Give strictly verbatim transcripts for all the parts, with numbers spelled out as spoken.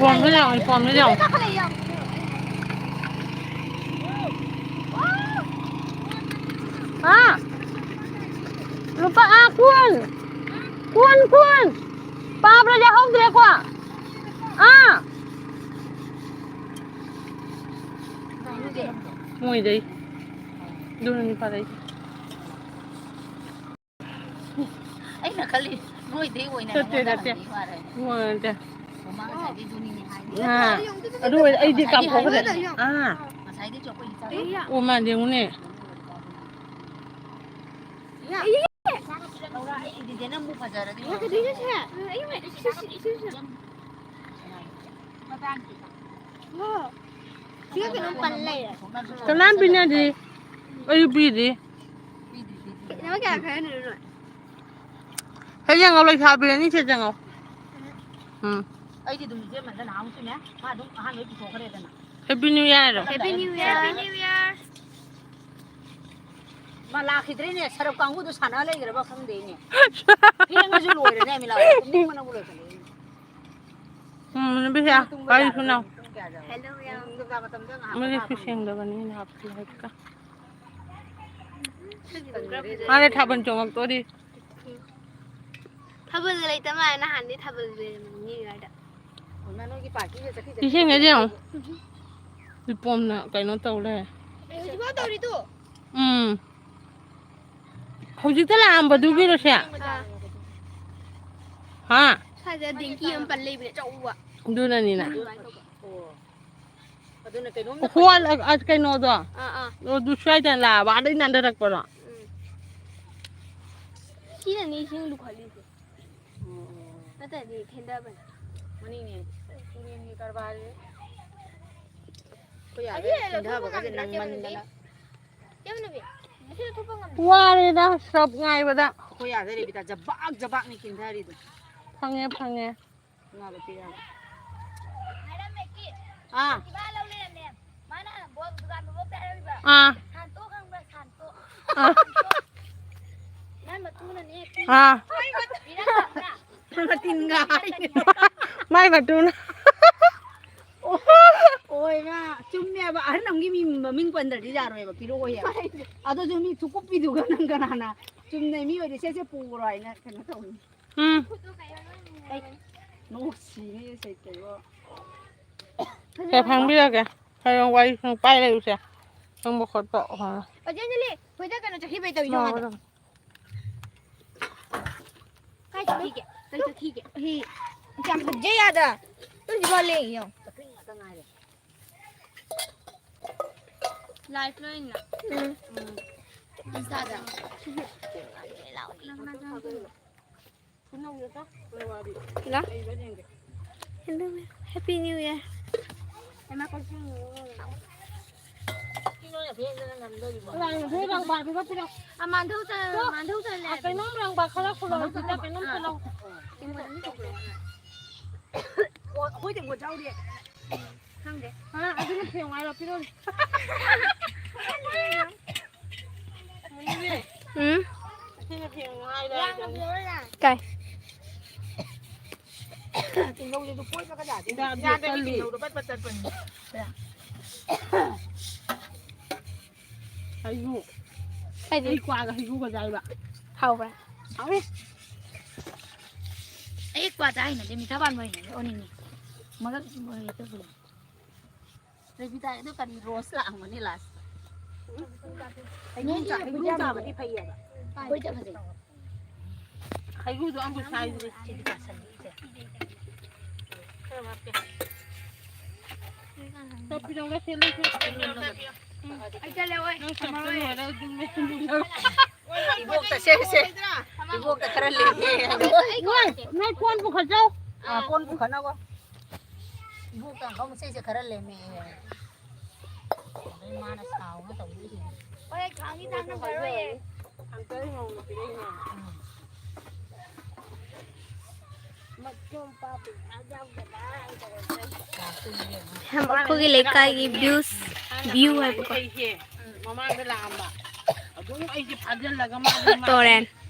ꯄꯣꯝꯗ ꯌꯥꯎꯏ, ꯄꯣꯝꯗ ꯌꯥꯎꯏ꯫ ꯍꯥ? ꯂꯨꯄꯥ, ꯑꯥ, ꯀꯣꯟ꯫ ꯀꯣꯟ, ꯀꯣꯟ꯫ ꯄꯥꯕ꯭ꯔꯥ ꯌꯥꯍꯧꯗ꯭ꯔꯦꯀꯣ? ꯑꯥ꯫ ꯃꯣꯏꯗꯩ꯫ ꯑꯗꯨꯅꯅꯤ ꯐꯔꯛꯏꯁꯦ꯫ ꯑꯩꯅ ꯈꯜꯂꯤ ꯅꯣꯏꯗꯩ ꯑꯣꯏꯅ ꯅꯠꯇꯦ, ꯅꯉꯣꯟꯗ ꯅꯠꯇꯦ꯫ ꯍꯪꯉꯤ ꯃꯥꯜꯂꯦ꯫ ꯃꯣꯏ ꯅꯠꯇꯦ꯫ ꯃꯃꯥ ꯉꯁꯥꯏꯗꯩ ꯑꯗꯨꯅꯤꯅꯦ ꯍꯥꯏ꯫ ꯑꯥ, ꯑꯗꯨ ꯑꯣꯏ-, ꯑꯩꯗꯤ ꯉꯁꯥꯏꯗꯩ ꯀꯥꯞꯊꯣꯛꯈ꯭ꯔꯦ꯫ ꯍꯥꯏꯕ꯫ ꯑꯥ꯫ ꯉꯁꯥꯏꯗꯩ ꯆꯣꯞꯄ ꯏꯆꯥ꯫ ꯑꯣ, ꯃꯥ ꯌꯦꯡꯉꯨꯅꯦ꯫ ꯂꯧꯔꯛꯑꯦ, ꯏꯗꯤꯗꯦꯅ ꯑꯃꯨꯛ ꯐꯖꯔꯗꯤ ꯂꯣꯏꯔꯦ꯫ ꯁꯤꯒ ꯀꯩꯅꯣꯝ ꯄꯜ ꯂꯩꯔꯦ꯫ ꯀꯅꯥꯝ ꯄꯤꯅꯗ꯭ꯔꯤ꯫ ꯑꯩ ꯄꯤꯗ꯭ꯔꯤ꯫ ꯄꯤꯗ꯭ꯔꯤ, ꯄꯤꯗ꯭ꯔꯤ꯫ ꯅꯪ ꯀꯌꯥ ꯈꯥꯏꯍꯟꯗꯣꯏꯅꯣ? ꯍꯦꯛ ꯌꯦꯡꯉꯣ, ꯂꯩꯁꯥꯕꯤꯅꯤ, ꯁꯦ ꯌꯦꯡꯉꯣ꯫ ꯎꯝ꯫ ꯑꯩꯗꯤ ꯑꯗꯨꯝ ꯏꯆꯦꯃꯟꯗ ꯅꯍꯥꯟꯃꯨꯛꯁꯨꯅꯦ, ꯃꯥ ꯑꯗꯨꯝ ꯑꯍꯥꯟꯕꯩ ꯄꯨꯊꯣꯛꯈ꯭ꯔꯦꯗꯅ꯫ Happy New Year꯫ Happy New Year꯫ Happy New Year꯫ ꯃꯥ ꯂꯥꯛꯈꯤꯗ꯭ꯔꯦꯅꯦ, ꯁꯔꯞ ꯀꯥꯡꯕꯨꯗꯣ ꯁꯥꯟꯅ ꯂꯩꯈ꯭ꯔꯕ ꯈꯪꯗꯦꯅꯦ꯫ ꯐꯦꯡꯉꯁꯨ ꯂꯣꯏꯔꯦꯅꯦ, ꯃꯤꯂꯥ꯫ ꯇꯨꯝꯅꯤꯡꯕꯅꯕꯨ ꯂꯣꯏꯁꯜꯂꯛꯑꯦ꯫ ꯎꯝ, ꯅꯨꯄꯤ ꯁꯦ, ꯇꯨꯝꯕ ꯋꯥꯔꯤ ꯌꯥꯔꯕ ꯁꯥꯟꯅꯧ꯫ ꯄꯨꯡ ꯀꯌꯥꯗ? Hello, ꯌꯥꯝ꯫ ꯅꯨꯡꯗꯥꯡ ꯃꯇꯝꯗ ꯉꯥꯏꯍꯥꯛ ꯃꯣꯏꯒꯤ ꯄꯣꯊꯥꯕ ꯁꯤ ꯐꯪꯉꯦ꯫ ꯁꯦꯡꯗꯕꯅꯤꯅ ꯍꯥꯞꯄꯤ ꯍꯥꯏꯕꯀ꯫ ꯃꯥꯅꯦ, ꯊꯥꯕꯜ ꯆꯣꯡꯉꯛꯇꯣꯔꯤ꯫ ꯊꯥꯕꯜꯒ ꯂꯩꯇ ꯃꯥꯜꯂꯦ, ꯅꯍꯥꯟꯗꯤ ꯊꯥꯕꯜ ꯂꯩꯔꯝꯕꯅꯤ ꯅ꯭ꯌꯨ ꯌꯔꯗ꯫ ꯑꯣ, ꯅꯣꯏꯒꯤ ꯄꯥꯔꯇꯤꯒ ꯆꯠꯈꯤꯗ ꯏꯁꯤꯡ ꯍꯥꯏꯁꯦ ꯌꯦꯡꯉꯣ꯫ ꯏꯄꯣꯝꯅ ꯀꯩꯅꯣ ꯇꯧ ꯂꯩꯔꯦ꯫ ꯑꯦ, ꯍꯧꯖꯤꯛꯐꯥꯎ ꯇꯧꯔꯤꯗꯣ? ꯎꯝ꯫ ꯍꯧꯖꯤꯛꯇ ꯂꯥꯛꯑꯝꯕꯗꯨꯒꯤꯔꯣ ꯁꯦ? ꯑꯥ꯫ ꯍꯥ? ꯁ꯭ꯋꯥꯏꯗ ꯗꯦꯡꯀꯤ ꯑꯃ ꯄꯜ ꯂꯩꯕꯅꯦ, ꯑꯆꯧꯕ꯫ ꯑꯗꯨꯅꯅꯤꯅ꯫ ꯑꯗꯨꯃꯥꯏꯅ ꯇꯧꯕ꯫ ꯑꯣ꯫ ꯑꯗꯨꯅ ꯀꯩꯅꯣꯝꯅ ꯍꯣꯜ, ꯑ, ꯑ, ꯀꯩꯅꯣꯗꯣ? ꯑꯥ, ꯑꯥ꯫ ꯑꯣ, ꯑꯗꯨ ꯁ꯭ꯋꯥꯏꯗ ꯂꯥꯛꯑꯕ, ꯑꯥꯗꯩ ꯅꯥꯟꯊꯔꯛꯄꯔꯣ? ꯎꯝ꯫ ꯁꯤꯅꯅꯤ ꯏꯁꯤꯡ ꯂꯨꯈꯠꯂꯤꯁꯦ꯫ ꯑꯣ, ꯑꯣ꯫ ꯅꯠꯇ꯭ꯔꯗꯤ ꯊꯦꯟꯗꯕꯅꯦ꯫ ꯃꯅꯤꯡꯅꯦ꯫ ꯇꯨꯔꯦꯟꯒꯤ ꯀꯔꯕꯥꯔꯁꯦ꯫ ꯑꯩꯈꯣꯏ ꯑꯥꯗ ꯑꯁꯤ ꯂꯧꯊꯣꯛꯄ ꯊꯦꯟꯊꯕꯒꯁꯦ ꯉꯝꯗ꯭ꯔꯥ, ꯅꯪꯃꯟꯗꯅ꯫ ꯆꯦ ꯃꯅꯨꯕꯤ? ꯆꯦ ꯃꯅꯨꯕꯤ, ꯑꯁꯤ ꯂꯧꯊꯣꯛꯄ ꯉꯝꯗ꯭ꯔꯥ? ꯋꯥꯔꯦꯗ ꯁꯔꯞ ꯉꯥꯏꯕꯗ꯫ ꯑꯩꯈꯣꯏ ꯑꯥꯗ ꯔꯦꯕꯤꯀꯥ ꯖꯕꯥꯛ ꯖꯕꯥꯛꯅꯤ ꯀꯤꯟꯊꯔꯤꯗꯣ꯫ ꯐꯪꯉꯦ, ꯐꯪꯉꯦ꯫ ꯉꯥꯗꯣ ꯄꯤꯔꯛꯑꯒꯦ꯫ ꯑꯥ꯫ ꯑꯥ꯫ ꯑꯥ꯫ ꯃꯥꯏ ꯃꯇꯨꯅꯅꯦ꯫ ꯑꯥ꯫ ꯃꯇꯤꯟꯒ ꯍꯥꯏ꯫ ꯃꯥꯏ ꯃꯇꯨꯅ꯫ ꯏꯃꯥ, ꯆꯨꯝꯃꯦꯕ꯫ ꯑꯍꯟ ꯑꯃꯒꯤ ꯃꯤ ꯃꯃꯤꯡ ꯄꯟꯗ꯭ꯔꯗꯤ ꯌꯥꯔꯣꯏꯕ, ꯄꯤꯔꯛꯑꯣꯏ ꯍꯥꯏꯕ꯫ ꯑꯗꯨꯁꯨ ꯃꯤ ꯊꯨꯀꯨꯞꯄꯤꯗꯨꯒ ꯅꯪ ꯀꯅꯥꯅ ꯆꯨꯝꯅ ꯃꯤ ꯑꯣꯏꯗꯤ ꯁꯦ ꯁꯦ ꯄꯨꯈ꯭ꯔꯣ ꯍꯥꯏꯅ ꯀꯩꯅꯣ ꯇꯧꯅꯤ? ꯎꯝ꯫ ꯅꯣꯛꯁꯤꯅꯦ ꯁꯩꯇꯩꯕꯣ꯫ ꯁꯦ, ꯐꯪꯕꯤꯔꯒꯦ꯫ ꯍꯌꯦꯡ ꯋꯥꯔꯤ ꯁꯨꯝ ꯄꯥꯏ ꯂꯩꯔꯨꯁꯦ꯫ ꯈꯪꯕ ꯈꯣꯠꯄ꯫ ꯑꯣꯖꯥ ꯑꯟꯖꯂꯤ, ꯍꯣꯏꯗ ꯀꯩꯅꯣ ꯆꯠꯈꯤꯕꯩ ꯇꯧꯔꯤꯗꯣ ꯍꯥꯟꯅ꯫ ꯀꯥꯏ ꯆꯠꯈꯤꯒꯦ? ꯀꯥꯏ ꯆꯠꯈꯤꯒꯦ? ꯍꯤ꯫ ꯌꯥꯝ ꯐꯖꯩ ꯑꯥꯗ꯫ ꯇꯨ ꯁꯤꯐꯥꯎ ꯂꯦꯡꯉꯤ ꯌꯦꯡꯉꯣ꯫ ꯂꯥꯏꯐ ꯂꯣꯏꯅ꯫ ꯎꯝ꯫ ꯎꯝ꯫ ꯏꯟꯁꯇꯥꯗ꯫ ꯂꯥ? Hello, Happy New Year. ꯑ, ꯃꯥꯟꯙꯧ ꯆ-, ꯃꯥꯟꯙꯧ ꯆ-, ꯂꯩꯔꯝꯃꯦ꯫ ꯀꯩꯅꯣꯝ ꯂꯪꯕ ꯈꯔ ꯈꯨꯂꯣꯏꯁꯤꯗ ꯀꯩꯅꯣꯝ ꯆꯠꯂꯧ꯫ ꯑꯩꯈꯣꯏꯗꯤ ꯄꯣꯠ ꯌꯥꯎꯗꯦ꯫ ꯈꯪꯗꯦ꯫ ꯑ, ꯑꯗꯨꯅ ꯐꯦꯡꯉꯨ ꯍꯥꯏꯔꯣ? ꯄꯤꯔꯛꯑꯣ꯫ ꯎꯝ? ꯀꯥꯏ? ꯇꯤꯡꯍꯧꯗꯨ ꯀꯣꯏꯕꯒ ꯌꯥꯗꯦ꯫ ꯌꯥꯗꯦ, ꯌꯥꯗꯦ, ꯀꯜꯂꯤ꯫ ꯇꯤꯡꯍꯧꯗꯣ ꯄꯠ ꯄꯠ ꯇꯠꯄꯅꯤ꯫ ꯍꯩꯒ꯭ꯔꯨ꯫ ꯀꯥꯏꯗꯩ? ꯑꯩ ꯀ꯭ꯋꯥꯒ ꯍꯩꯒ꯭ꯔꯨꯒ ꯆꯥꯏꯕ꯫ ꯍꯥꯎꯕ꯭ꯔꯥ? ꯍꯥꯎꯋꯤ꯫ ꯑꯩ ꯀ꯭ꯋꯥ ꯆꯥ ꯍꯩꯅꯗꯦ, ꯃꯤꯊꯥ ꯄꯥꯟꯕ ꯍꯩꯅꯗꯦ, ꯑꯣꯅꯤꯡꯉꯤ꯫ ꯃꯒꯛ ꯑꯣꯏꯔꯦ ꯇꯧꯕꯗꯣ꯫ ꯔꯦꯕꯤꯀꯥ, ꯑꯗꯨ ꯀꯔꯤ ꯔꯣꯁ ꯂꯥꯛꯑꯝꯒꯅꯤ ꯂꯥꯁꯇ꯫ ꯍꯩꯒ꯭ꯔꯨ ꯆꯥ-, ꯍꯩꯒ꯭ꯔꯨ ꯆꯥꯕꯗꯤ ꯐꯩꯌꯦꯕ꯫ ꯍꯩꯒ꯭ꯔꯨꯗꯣ ꯑꯃꯨꯛ ꯁꯥꯏꯗ꯭ꯔꯤ꯫ ꯆꯠꯄꯤꯔꯣ, ꯉꯁꯤ ꯂꯩꯁꯤ꯫ ꯑꯩ ꯆꯠꯂꯦ, ꯍꯣꯏ꯫ ꯅꯪ ꯆꯠꯄ ꯂꯣꯏꯔ ꯑꯗꯨꯝ ꯂꯩꯁꯤ꯫ ꯏꯕꯣꯛꯇ ꯁꯦ, ꯁꯦ꯫ ꯏꯕꯣꯛꯇ ꯈꯔ ꯂꯦꯝꯃꯦ꯫ ꯅꯣꯏ, ꯅꯣꯏ ꯀꯣꯟ ꯄꯨꯈꯠꯆꯧ꯫ ꯑꯥ, ꯀꯣꯟ ꯄꯨꯈꯠꯅꯕ꯫ ꯏꯕꯣꯛꯇ ꯑꯃꯨꯛ ꯁꯦ, ꯁꯦ ꯈꯔ ꯂꯦꯝꯃꯦ꯫ ꯑꯗꯩ ꯃꯥꯅ ꯁꯥꯎꯅ ꯇꯧꯗꯣꯏꯁꯤꯗꯤ꯫ ꯍꯣꯏ, ꯊꯥꯡꯒꯤ ꯊꯥꯡꯅ ꯐꯔꯣꯏꯌꯦ꯫ ꯑꯝꯇ ꯉꯧꯅ ꯄꯤꯔꯛꯏꯅꯦ꯫ ꯎꯝ꯫ ꯃꯈꯣꯏꯒꯤ ꯂꯩꯀꯥꯏꯒꯤ views, view ꯍꯥꯏꯕꯀꯣ꯫ ꯑꯩꯁꯦ ꯃꯃꯥꯡꯗ ꯂꯥꯛꯑꯝꯕ꯫ ꯑꯗꯨꯝ ꯑꯩꯁꯦ ꯐꯥꯖꯤꯜꯂꯒ ꯃꯥꯗꯤ ꯇꯣꯔꯦꯟ꯫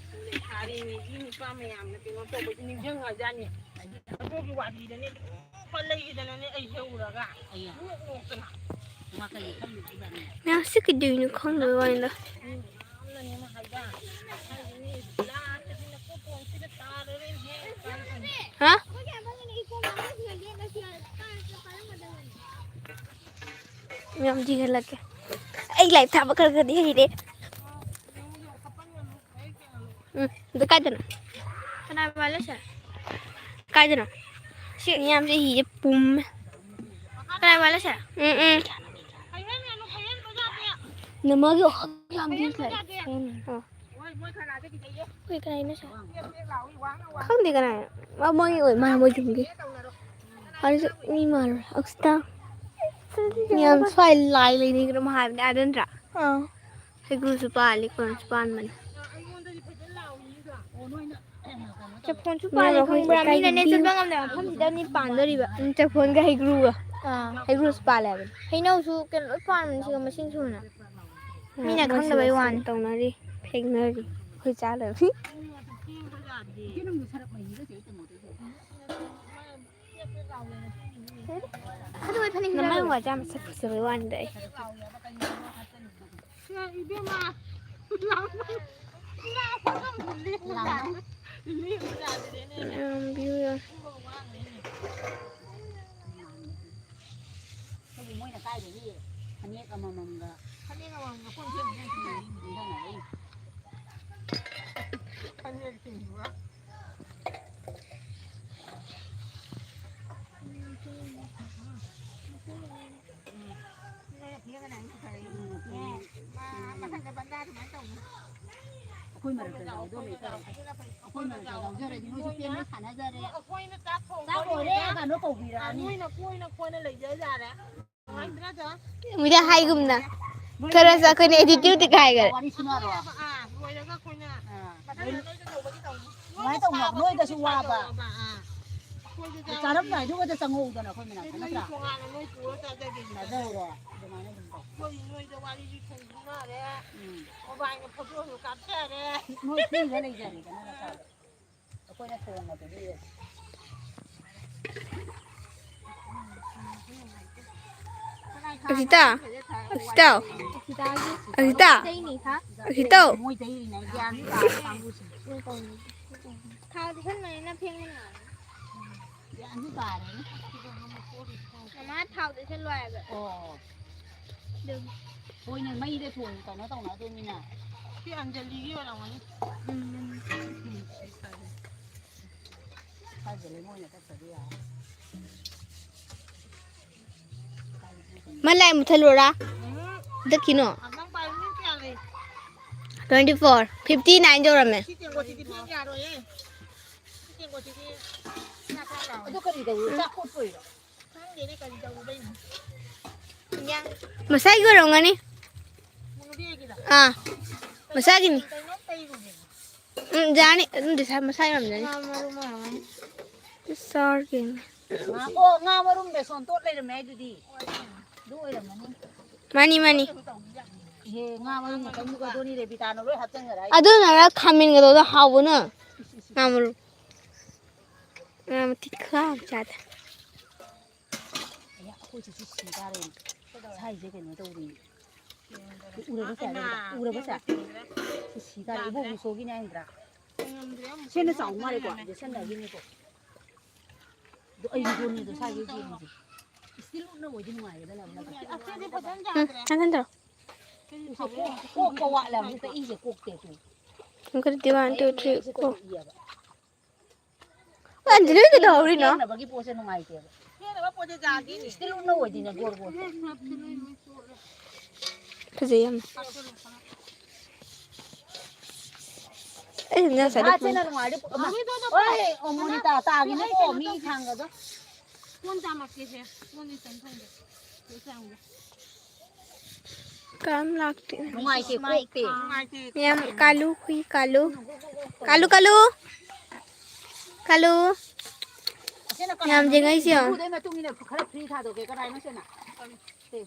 ꯂꯩꯁꯥꯔꯤꯉꯩꯒꯤ ꯅꯨꯄꯥ ꯃꯌꯥꯝꯅ ꯀꯩꯅꯣ ꯇꯧꯕꯁꯤ ꯅꯤꯡꯁꯤꯡꯉꯖꯥꯠꯅꯤ꯫ ꯑꯗꯨꯒꯤ ꯋꯥꯔꯤꯗꯅꯦ ꯑꯗꯨꯝ ꯄꯜꯂꯛꯏ꯫ ꯃꯌꯥꯝꯁꯤ ꯀꯩꯗꯧꯔꯤꯅꯣ ꯈꯪꯗꯕꯩ ꯋꯥꯅꯤꯗ꯫ ꯍꯥ? ꯃꯌꯥꯝ ꯆꯤꯡꯍꯜꯂꯛꯀꯦ꯫ ꯑꯩ ꯂꯥꯏꯔꯤꯛ ꯊꯥꯕ ꯈꯔ ꯈꯔꯗꯤ ꯍꯩꯔꯦ꯫ ꯎꯝ, ꯑꯗꯨ ꯀꯥꯏꯗꯅꯣ? ꯀꯅꯥ ꯃꯥꯜꯂꯦ ꯁꯦ? ꯀꯥꯏꯗꯅꯣ? ꯁꯤ ꯃꯌꯥꯝꯁꯦ ꯍꯤꯁꯦ ꯄꯨꯝꯃꯦ꯫ ꯀꯅꯥ ꯃꯥꯜꯂꯦ ꯁꯦ? ꯎꯝ, ꯎꯝ꯫ ꯅꯃꯒꯤ ꯌꯥꯝ ꯊꯤ ꯂꯥꯛꯑꯦ꯫ ꯑꯣ꯫ ꯑꯩꯈꯣꯏ ꯀꯅꯥꯏꯅꯣ ꯁꯦ? ꯈꯪꯗꯦ ꯀꯅꯥꯏꯅꯣ꯫ ꯑ, ꯃꯣꯏ ꯑꯣꯏ ꯃꯥ ꯃꯣꯏ ꯌꯨꯝꯒꯤ꯫ ꯑꯗꯨꯁꯨ ꯃꯤ ꯃꯥꯜꯂꯨꯔꯦ꯫ ꯑꯁꯤꯗ ꯌꯥꯝ ꯁ꯭ꯋꯥꯏ ꯂꯥꯏ ꯂꯩꯅꯤꯡꯒꯅꯨ ꯍꯥꯏꯕꯅꯦ ꯑꯗꯨ ꯅꯠꯇ꯭ꯔꯥ? ꯑꯥ꯫ ꯍꯩꯒ꯭ꯔꯨꯁꯨ ꯄꯥꯜꯂꯤ, ꯀꯣꯟꯁꯨ ꯄꯥꯟꯕꯅꯤ꯫ ꯆꯐꯣꯟꯁꯨ ꯃꯌꯥꯝ ꯄꯥꯜꯂꯤ ꯑꯩꯈꯣꯏ ꯈꯪꯕ꯭ꯔꯥ? ꯂꯩꯀꯥꯏꯒꯤ ꯃꯤꯅꯅꯦ ꯆꯠꯄ ꯉꯝꯗꯕ ꯃꯐꯝꯁꯤꯗꯅꯤ ꯄꯥꯟꯗꯣꯔꯤꯕ꯫ ꯎꯝ, ꯆꯐꯣꯟꯒ ꯍꯩꯒ꯭ꯔꯨꯒ꯫ ꯑꯥ꯫ ꯍꯩꯒ꯭ꯔꯨꯁꯨ ꯄꯥꯜꯂꯦ ꯍꯥꯏꯕꯅꯤ꯫ ꯍꯩꯅꯧꯁꯨ ꯀꯩꯅꯣ ꯂꯣꯏ ꯄꯥꯟꯕꯅꯤ ꯁꯤꯒ ꯃꯁꯤꯡ ꯁꯨꯅ꯫ ꯃꯤꯅ ꯃꯣꯏꯁꯤꯗ ꯈꯪꯗꯕꯩ ꯁꯨꯝ ꯋꯥꯅꯤ꯫ ꯇꯧꯅꯔꯤ, ꯐꯦꯡꯅꯔꯤ꯫ ꯑꯩꯈꯣꯏ ꯆꯥꯗꯕꯅꯤ꯫ ꯑꯗꯨ ꯑꯣꯏ ꯐꯅꯤꯡꯗ꯭ꯔꯕ? ꯅꯃꯥꯏ ꯋꯥ ꯌꯥꯝ ꯁꯛ ꯐꯖꯕꯩ ꯋꯥꯅꯤꯗ ꯑꯩ꯫ ꯏꯕꯦꯝꯃ, ꯂꯥꯡꯕ-, ꯂꯥꯡꯕ-, ꯂꯦꯞꯄ ꯌꯥꯗ꯭ꯔꯦꯅꯦ꯫ ꯌꯥꯝ view ꯌꯥꯝ꯫ ꯑꯗꯨꯕꯨ ꯃꯣꯏꯅ ꯀꯥꯏꯗꯒꯤ ꯐꯅꯦꯛ ꯑꯃꯃꯝꯒ ꯐꯅꯦꯛ ꯑꯃꯃꯝꯒ ꯀꯣꯟ ꯐꯦꯡꯕ ꯅꯠꯇꯦ꯫ ꯏꯟꯖꯥꯡ ꯅꯥꯄꯤ꯫ ꯐꯅꯦꯛ ꯆꯤꯡꯕ꯫ ꯑꯩꯈꯣꯏ ꯃꯔꯛꯇ ꯌꯥꯎꯗꯣꯔꯦ ꯇꯧꯔꯦ꯫ ꯑꯩꯈꯣꯏ ꯃꯔꯛꯇ ꯌꯥꯎꯖꯔꯗꯤ ꯅꯣꯏꯁꯨ ꯄꯦꯟꯅ ꯁꯥꯟꯅꯖꯔꯦ꯫ ꯆꯥꯛ ꯂꯣꯏꯔꯦ ꯀꯥꯏꯅ ꯀꯧꯕꯤꯔꯛꯑꯅꯤ꯫ ꯃꯤꯗ ꯍꯥꯏꯒꯨꯝꯅ꯫ ꯈꯔ ꯆꯥꯎꯈꯠꯅ attitude ꯀꯥꯏꯈꯔꯦ꯫ ꯋꯥꯔꯤ ꯁꯨꯅꯔꯣ꯫ ꯑꯥ, ꯂꯣꯏꯔꯒ ꯑꯩꯈꯣꯏꯅ ꯑꯥ, ꯃꯊꯪꯗ ꯅꯣꯏꯗ ꯇꯧꯕꯗꯤ ꯇꯧꯅꯤ꯫ ꯑꯗꯨꯃꯥꯏꯅ ꯇꯧꯅꯕ, ꯅꯣꯏꯗꯁꯨ ꯋꯥꯕ꯫ ꯑꯥ, ꯑꯥ꯫ ꯑꯩꯈꯣꯏꯗꯁꯨ ꯆꯥꯔꯝꯗꯥꯏꯗꯨꯒꯗ ꯆꯪꯍꯧꯗꯅ ꯑꯩꯈꯣꯏ ꯃꯅꯥꯛꯇ, ꯅꯣꯏ ꯅꯠꯇ꯭ꯔꯥ? ꯇꯣꯉꯥꯟꯅ ꯅꯣꯏ ꯄꯨꯔ ꯆꯥꯖꯒꯦ꯫ ꯆꯥꯖꯍꯧꯔꯣ꯫ ꯑꯗꯨꯃꯥꯏꯅ ꯑꯗꯨꯝ ꯇꯧ꯫ ꯑꯩꯈꯣꯏ ꯅꯣꯏꯗ ꯋꯥꯔꯤꯁꯨ ꯁꯨꯅꯔꯦ꯫ ꯎꯝ꯫ Mobileꯅ photoꯁꯨ ꯀꯥꯞꯆꯔꯦ꯫ ꯅꯣꯏ free ꯂꯩꯖꯔꯦꯗꯅ ꯅꯁꯥꯗꯣ꯫ ꯑꯩꯈꯣꯏꯅ ꯊꯣꯡꯉꯕꯗꯤ ꯑꯁꯤꯇ? ꯑꯁꯤꯇ? ꯑꯁꯤꯇ? ꯑꯁꯤꯇ? ꯃꯣꯏ ꯇꯩꯔꯤꯉꯩ ꯒ꯭ꯌꯥꯟ ꯇꯥꯗꯦ ꯀꯥꯡꯕꯨꯁꯦ꯫ ꯊꯥꯎꯗꯤ ꯈꯔ ꯂꯩꯅ ꯐꯦꯡꯕ ꯅꯨꯡꯉꯥꯏ꯫ ꯒ꯭ꯌꯥꯟꯁꯨ ꯇꯥꯔꯦꯅꯦ꯫ ꯃꯃꯥ ꯊꯥꯎꯗ ꯏꯁꯜꯂꯣ ꯍꯥꯏꯕ꯫ ꯑꯣ꯫ ꯑꯗꯨꯒꯤ꯫ ꯍꯣꯏꯅꯦ, ꯃꯩꯗ ꯊꯣꯡ ꯀꯩꯅꯣ ꯇꯧꯅꯗꯣꯏꯅꯤꯅ꯫ ꯁꯤ ꯑꯟꯖꯂꯤꯒꯤ ꯑꯣꯏꯔꯝꯒꯅꯤ꯫ ꯎꯝ꯫ ꯁ꯭ꯋꯥꯏꯗ ꯂꯩꯉꯣꯏꯅ ꯇꯛꯇꯗꯤ ꯌꯥꯔꯣꯏ꯫ ꯃ ꯂꯥꯏ ꯃꯨꯊꯠꯂꯨꯔꯥ? ꯎꯝ꯫ ꯃꯨꯊꯠꯈꯤꯅꯣ꯫ ꯅꯪ ꯄꯥꯏꯕ ꯃꯤ ꯀꯌꯥ ꯂꯩ? Twenty four, fifty nine ꯌꯧꯔꯝꯃꯦ꯫ ꯁꯤ ꯇꯦꯡꯀꯣꯠꯁꯤꯗꯤ ꯐꯦꯡ ꯌꯥꯔꯣꯏꯌꯦ꯫ ꯁꯤ ꯇꯦꯡꯀꯣꯠꯁꯤꯗꯤ ꯆꯥꯛ ꯆꯥꯛ ꯂꯥꯎꯔꯦ꯫ ꯑꯗꯨ ꯀꯔꯤ ꯇꯧꯔꯤ? ꯆꯥꯛ ꯀꯣꯠꯄꯩꯔꯣ? ꯈꯪꯗꯦꯅꯦ ꯀꯔꯤ ꯇꯧꯔꯨꯕꯩꯅꯣ꯫ ꯏꯟꯖꯥꯡ ꯃꯁꯥꯒꯤ ꯑꯣꯏꯔꯝꯒꯅꯤ꯫ ꯃꯨꯅꯨꯕꯤ ꯑꯩꯒꯤꯗꯣ꯫ ꯑꯥ, ꯃꯁꯥꯒꯤꯅꯤ꯫ ꯀꯩꯅꯣꯝ ꯇꯩꯔꯨꯒꯦ꯫ ꯎꯝ, ꯌꯥꯅꯤ꯫ ꯑꯗꯨꯝꯗꯤ ꯁꯥ-, ꯃꯁꯥ ꯌꯥꯝ ꯌꯥꯅꯤ꯫ ꯉꯥ ꯃꯔꯨꯝ ꯑꯣꯏꯔꯝꯒꯅꯤ꯫ ꯆꯥꯔꯒꯦ꯫ ꯉꯥ, ꯑꯣ, ꯉꯥ ꯃꯔꯨꯝ ꯕꯦꯁꯣꯟ ꯇꯣꯠ ꯂꯩꯔꯝꯃꯦ ꯑꯗꯨꯗꯤ꯫ ꯑꯗꯨ ꯑꯣꯏꯔꯝꯃꯅꯤ꯫ ꯃꯥꯅꯤ, ꯃꯥꯅꯤ꯫ ꯏꯍꯦ, ꯉꯥ ꯃꯔꯨꯝ ꯈꯛꯇꯪꯗꯨꯒ ꯑꯗꯨꯅꯤ ꯔꯦꯕꯤꯇꯥꯅ ꯂꯣꯏ ꯍꯥꯞꯆꯟꯈꯔꯦ꯫ ꯑꯗꯨꯅ ꯈꯥꯃꯦꯟꯒꯗꯣ ꯍꯥꯎꯕꯅ꯫ ꯉꯥ ꯃꯔꯨꯝ꯫ ꯉꯥ ꯃꯊꯤꯠ ꯈꯥ ꯑꯃ ꯆꯥꯗ꯫ ꯑꯌꯥ, ꯑꯩꯈꯣꯏ ꯆꯦꯁꯨ ꯁꯤ ꯇꯥꯔꯦ꯫ ꯁꯥꯏꯁꯦ ꯀꯩꯅꯣ ꯇꯧꯔꯤ꯫ ꯎꯔꯕ ꯆꯦ? ꯎꯔꯕ ꯆꯦ? ꯁꯤ ꯁꯤ ꯇꯥꯔꯦ꯫ ꯏꯕꯣꯛ ꯃꯨꯁꯣꯒꯤꯅꯦ ꯍꯥꯏꯗ꯭ꯔꯥ? ꯁꯤꯅ ꯆꯥꯎ ꯃꯥꯜꯂꯦꯀꯣ? ꯌꯦꯠꯁꯟꯅꯈꯤꯅꯤꯀꯣ꯫ ꯑꯗꯣ ꯑꯩꯒꯤ ꯗꯣꯅꯤꯗꯣ ꯁꯥꯏꯁꯦ ꯌꯦꯡꯉꯁꯦ꯫ ꯏꯁꯇꯤꯜ ꯎꯠꯅ ꯑꯣꯏꯗꯤ ꯅꯨꯡꯉꯥꯏꯒꯗꯅꯦ ꯑꯃꯨꯛ ꯅꯠꯇꯦ꯫ ꯑꯁꯤꯗꯤ ꯐꯖꯅ ꯎꯝ, ꯌꯥꯗ꯭ꯔꯦ꯫ ꯆꯪꯍꯟꯗ꯭ꯔꯣ? ꯀꯣꯛ-, ꯀꯣꯛꯄ ꯋꯥꯠꯂꯦ ꯑꯃꯨꯛꯇ ꯏꯁꯦ ꯀꯣꯛꯇꯦ ꯇꯨ꯫ ꯈꯣꯡꯀꯠ ꯗꯤꯋꯥꯟ ꯇꯨ ꯊ꯭ꯔꯤ ꯐꯣꯔ꯫ ꯑꯟꯖꯂꯤ ꯀꯩꯗꯧꯔꯤꯅꯣ? ꯐꯦꯡꯅꯕꯒꯤ ꯄꯣꯠꯁꯦ ꯅꯨꯡꯉꯥꯏꯇꯦꯕ꯫ ꯐꯦꯡꯅꯕ ꯄꯣꯠꯁꯦ ꯌꯥꯗꯦꯅꯦ꯫ ꯏꯁꯇꯤꯜ ꯎꯠꯅ ꯑꯣꯏꯗꯤꯅꯦ ꯒꯣꯜ ꯒꯣꯜ꯫ ꯐꯖꯩ ꯌꯥꯝꯅ꯫ ꯑꯩ ꯉꯁꯥꯏꯗ ꯍꯥꯠꯁꯦꯅ ꯅꯨꯡꯉꯥꯏꯔꯗꯤ ꯑꯃ꯫ ꯍꯣꯏ, ꯑꯣ, ꯃꯣꯅꯤꯇꯥ, ꯇꯥꯈꯤꯅꯤꯀꯣ, ꯃꯤ ꯊꯥꯡꯒꯗꯣ꯫ ꯀꯣꯟ ꯆꯥꯝꯃꯛꯀꯦꯁꯦ꯫ ꯀꯣꯟ ꯏꯆꯟ ꯊꯝꯒꯦ꯫ ꯂꯣꯏ ꯆꯥꯝꯒꯦ꯫ ꯀꯔꯝ ꯂꯥꯛꯇꯣꯏꯅꯣ? ꯅꯨꯡꯉꯥꯏꯇꯦ, ꯀꯣꯛꯇꯦ꯫ ꯅꯨꯡꯉꯥꯏꯇꯦ꯫ ꯃꯌꯥꯝ ꯀꯥꯂꯨ ꯈꯨꯏ ꯀꯥꯂꯨ꯫ ꯀꯥꯂꯨ, ꯀꯥꯂꯨ꯫ ꯀꯥꯂꯨ꯫ ꯑꯁꯤꯅ ꯃꯌꯥꯝ ꯀꯅꯥꯅꯣ? ꯌꯦꯡꯉꯛꯏꯁꯦ ꯌꯦꯡꯉꯣ꯫ ꯏꯗꯨꯗꯩ ꯃꯇꯨꯡ ꯏꯟꯅ ꯈꯔ free ꯊꯥꯗꯣꯛꯀꯦ꯫ ꯀꯅꯥꯅꯣ ꯁꯤꯅ? ꯁꯦ꯫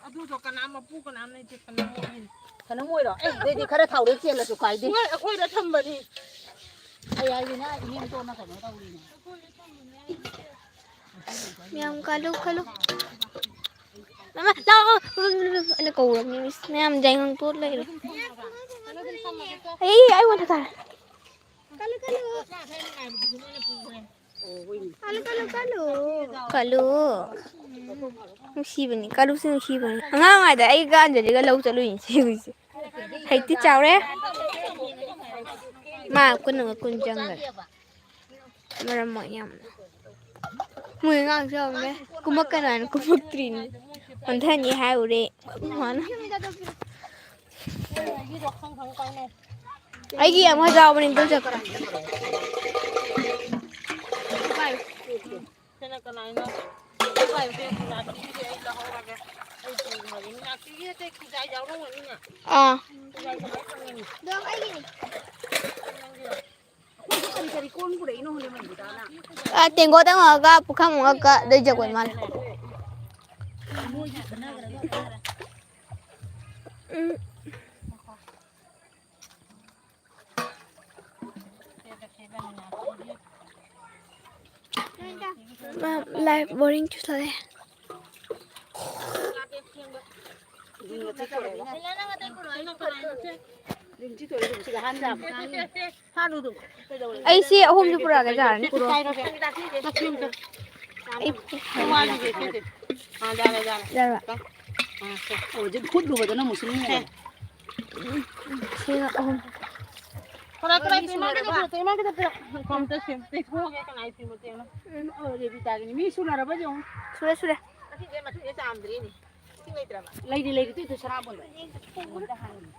ꯑꯗꯨꯗꯣ ꯀꯅꯥ ꯃꯄꯨ ꯀꯅꯥꯝ ꯂꯩꯇꯦ, ꯀꯅꯥ ꯑꯣꯏꯔꯤꯅꯣ? ꯀꯩꯅꯣꯝ ꯑꯣꯏꯔꯣ꯫ ꯑꯦ, ꯑꯗꯨꯗꯤ ꯈꯔ ꯊꯥꯎꯔꯦꯛ ꯆꯦꯜꯂꯁꯨ ꯀꯥꯏꯗꯦ꯫ ꯃꯣꯏ ꯑꯩꯈꯣꯏꯗ ꯊꯝꯕꯅꯤ꯫ ꯑꯩ ꯍꯥꯏꯁꯤꯅ ꯏꯅꯦꯝꯇꯣꯟꯅ ꯀꯩꯅꯣ ꯇꯧꯔꯤꯅꯦ꯫ ꯃꯌꯥꯝ ꯀꯥꯂꯨ, ꯀꯥꯂꯨ꯫ ꯃꯃꯥ, ꯂꯥꯛꯑꯣ꯫ ꯑꯩꯅ ꯀꯧꯔꯕꯅꯤ, ꯃꯤꯁ꯫ ꯃꯌꯥꯝ ꯌꯥꯏꯉꯪ ꯇꯣꯠ ꯂꯩꯔꯦ꯫ ꯑꯩ, ꯑꯩ ꯋꯥꯟꯊ ꯇꯥꯔꯦ꯫ ꯀꯜꯂꯨ, ꯀꯜꯂꯨ꯫ ꯀꯜꯂꯨ, ꯀꯜꯂꯨ, ꯀꯜꯂꯨ꯫ ꯅꯨꯡꯁꯤꯕꯅꯤ, ꯀꯜꯂꯨꯁꯨ ꯅꯨꯡꯁꯤꯕꯅꯤ꯫ ꯑꯉꯥꯡ ꯑꯣꯏꯔꯤꯉꯩꯗ ꯑꯩꯒ ꯑꯟꯖꯂꯤꯒ ꯂꯧ ꯆꯠꯂꯨꯏꯅꯤ ꯁꯤ ꯍꯨꯏꯁꯦ꯫ ꯍꯧꯖꯤꯛꯇꯤ ꯆꯥꯎꯔꯦ꯫ ꯃꯥ ꯀꯨꯟ ꯑꯃꯒ ꯀꯨꯟ ꯆꯪꯈꯔꯦ꯫ ꯃꯔꯝ ꯃꯣꯛꯑꯦ ꯌꯥꯝꯅ꯫ ꯃꯣꯏ ꯑꯉꯥꯡꯁꯨ ꯌꯥꯎꯔꯝꯃꯦ꯫ ꯀꯨꯝꯃꯛꯀꯅꯣ ꯍꯥꯏꯅ ꯀꯨꯝꯃꯛꯇ꯭ꯔꯤꯅꯤ꯫ ꯑꯣꯟꯊꯅꯤ ꯍꯥꯏꯔꯨꯔꯦ꯫ ꯃꯃꯥꯅ꯫ ꯑꯩꯒꯤ ꯑꯃ ꯌꯥꯎꯕꯅꯤ, ꯑꯗꯨ ꯆꯠꯈ꯭ꯔꯦ꯫ ꯁꯤꯅ ꯀꯅꯥꯏꯅꯣ? ꯁꯤ ꯄꯥꯏꯌꯨꯁꯦ, ꯃꯤꯅꯥꯛꯁꯤꯒꯤꯗꯤ ꯑꯩ ꯂꯧꯍꯧꯔꯒꯦ꯫ ꯑꯩ ꯄꯨꯈ꯭ꯔꯒꯦ꯫ ꯃꯤꯅꯥꯛꯁꯤꯒꯤ ꯑꯇꯩ ꯈꯨꯖꯥꯏ ꯌꯥꯎꯔꯝꯒꯅꯤꯅꯦ꯫ ꯑꯥ꯫ ꯈꯨꯖꯥꯏ ꯀꯃꯥꯏ ꯐꯪꯒꯅꯤ? ꯑꯗꯣ ꯑꯩꯒꯤꯅꯤ꯫ ꯅꯪꯒꯤꯔꯣ? ꯑꯩꯈꯣꯏꯁꯨ ꯀꯔꯤ ꯀꯔꯤ ꯀꯣꯟ ꯄꯨꯔꯛꯏꯅꯣ ꯈꯪꯗꯦ, ꯃꯟꯗꯤꯇꯥꯅ꯫ ꯑꯥ, ꯇꯦꯡꯀꯣꯠ ꯑꯃꯒ, ꯄꯨꯈꯝ ꯑꯃꯒ, ꯑꯗꯩ ꯖꯒꯣꯏ ꯃꯥꯜꯂꯦ꯫ ꯎꯝ꯫ ꯃꯥ life boring ꯆꯨꯁꯜꯂꯛꯑꯦ꯫ ꯑꯩ ꯁꯤ ꯑꯍꯨꯝꯁꯨ ꯄꯨꯔꯛꯑꯒꯦ, ꯌꯥꯔꯅꯤ꯫ ꯑꯩ ꯍꯧꯖꯤꯛ ꯐꯨꯠꯂꯨꯕꯗꯅ ꯑꯃꯨꯛꯁꯨ ꯅꯨꯡꯉꯥꯏ꯫ ꯁꯤꯅ ꯑꯍꯨꯝ꯫ ꯈꯔ ꯈꯔ ꯏꯃꯥꯒꯤꯗ ꯄꯤꯔꯛꯑꯣ, ꯏꯃꯥꯒꯤꯗ ꯄꯤꯔꯛꯑꯣ꯫ ꯑꯝꯇ ꯁꯦꯝ-, ꯇꯩꯊꯣꯛꯑꯒꯦ ꯀꯅꯥꯏ ꯐꯤ ꯃꯇꯦꯛꯅꯣ꯫ ꯎꯝ, ꯑꯣ, ꯔꯦꯕꯤꯇꯥꯒꯤꯅꯤ꯫ ꯃꯤ ꯁꯨꯅꯔꯕ ꯌꯦꯡꯉꯨ꯫ ꯁꯨꯔꯦ, ꯁꯨꯔꯦ꯫ ꯑꯁꯤꯁꯦ ꯃꯆꯨꯁꯦ ꯆꯥꯝꯗ꯭ꯔꯤꯅꯦ꯫ ꯏꯁꯤꯡ ꯂꯩꯇ꯭ꯔꯕ? ꯂꯩꯔꯤ, ꯂꯩꯔꯤ, ꯇꯨ, ꯇꯨ, ꯁꯅꯥꯕꯨꯟꯗꯣ꯫ ꯑꯝꯇ ꯍꯥꯡꯉꯨ꯫